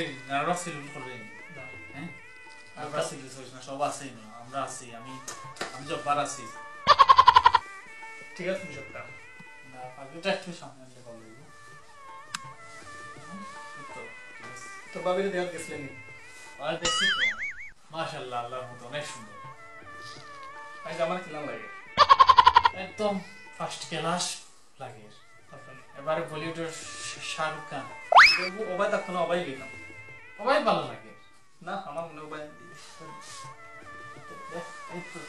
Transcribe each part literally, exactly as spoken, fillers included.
Nervous feel করে। না। হ্যাঁ? নার্ভাস ফিল করিস না, সব আছে না, আমরা আছি, আমি, আমি জব্বার আছি। ঠিক আছে, তুমি সব কাম। না, পাগড়িটা একটু সামনে আনলে ভালো হইব। হুম, এই তো, ঠিক আছে। তো ভাবিরে দেখাত গেছিলেন নি? আর দেখছি তো। মাশাআল্লাহ, আল্লাহর মতো অনেক সুন্দর। আইজ আমার কিলান লাগে? একদম ফার্স্ট ক্লাস লাগে। এবারে বলিউডের শা-, শাহরুখ খান। ও-, ওবায় থাকতো না, ওবায় গেতাম। ওবায় ভালো লাগে। না, আমার মনে ওবায়। এই তো,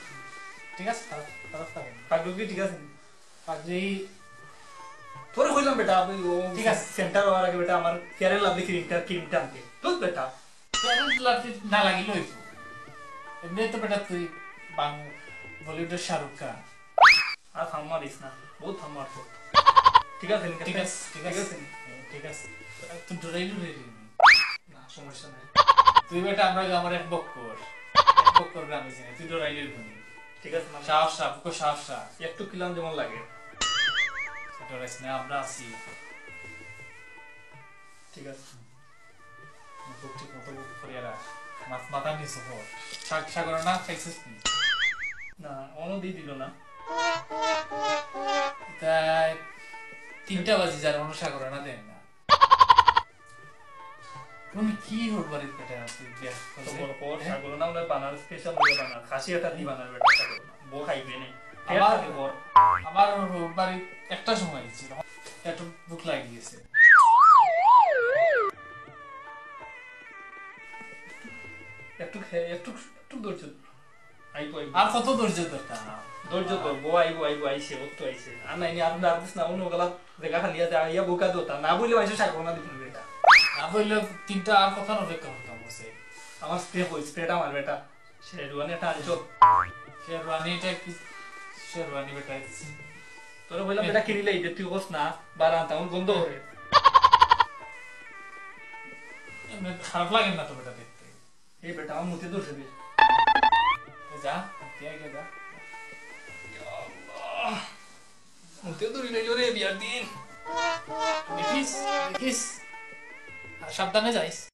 ঠিক আছে, খারাপ, খারাপ লাগে না। পাগড়ি ঠিক আছে নি? পাগড়ি তোরে কইলাম বেটা, আমি ও ঠিক আছে। সেন্টার হওয়ার আগে বেটা আমার ফেয়ার অ্যান্ড লাভলি ক্রিমটা, ক্রিমটা আনতে। ধুর বেটা। ফেয়ার অ্যান্ড লাভলি না লাগিলে হইব। এমনি তো বেটা তুই বাং-, বলিউডের শাহরুখ খান। আর থাম মারিস না, বহুত থাম মারতো। ঠিক আছে নি? ঠিক আছে, ঠিক আছে। ঠিক আছে নি? ঠিক আছে। তুই ডরাইলি ডরাইলি। না, সমস্যা নাই। তুই বেটা আমরা গ্রামের এক বক্কর। এক বক্কর গ্রামে চিনি, তুই ডরাইলি ডরাইলি। ঠিক আছে, মানে সাহস সা, বুকো সাহস সা। একটু কিলান যেমন লাগে। ডরাইস না, আমরা আছি। ঠিক আছে। বুক ঠিক মতো বুক করিয়া রাখ। মাথ-, মাথা নিচু কর। শাক, শাক না খাইছিস নি? না, অনো দি দিল না। তাই তিনটা বাজি যার অনো শাক না দেন না। কোন কি হউর বাড়িত বেটা আছে, বিয়া তো করছে? বড় কর, হ্যাঁ? শাক না ওনার বানার, স্পেশাল করে বানার, খাসি এটা দি বানার বেটা শাক না। বউ খাইবে নে। আমার, আমার হউর বাড়িত একটা সময় ছিল, একটু ভুক লাগি গেছে। একটু খে-, একটু, একটু ধৈর্য ধর। আইবো, আইবো। আর কত ধৈর্য দরকার? ধৈর্য ধর, বউ আইবো, আইবো, আইছে, ও তো আইছে। আর নাই নি, আর না, আর না, অন্য গলা জায়গা খালি আছে, আইয়া বোকা দোতা। না বললে মাইসে শাক না দিবেন বেটা। না বললে তিনটা আর কথা অপেক্ষা করতাম বসে। আমার স্প্রে কই, স্প্রেটা আমার বেটা। শেরওয়ানি একটা আনছো। শেরওয়ানি এটা কি? শেরওয়ানি বেটা। তোরে বললাম বেটা কিনিলে এই যে তুই কস না, বারা তেমন গন্ধ করে। এমনি খারাপ লাগে না তো বেটা দেখতে। এই বেটা আমার মুতে ধরছে রে। এ যা, মুতে আগে যা। ইয়া আল্লাহ। মুতে ধরি লইল রে বিয়ার দিন। দেখিস, দেখিস। আর সাবধানে যাইস।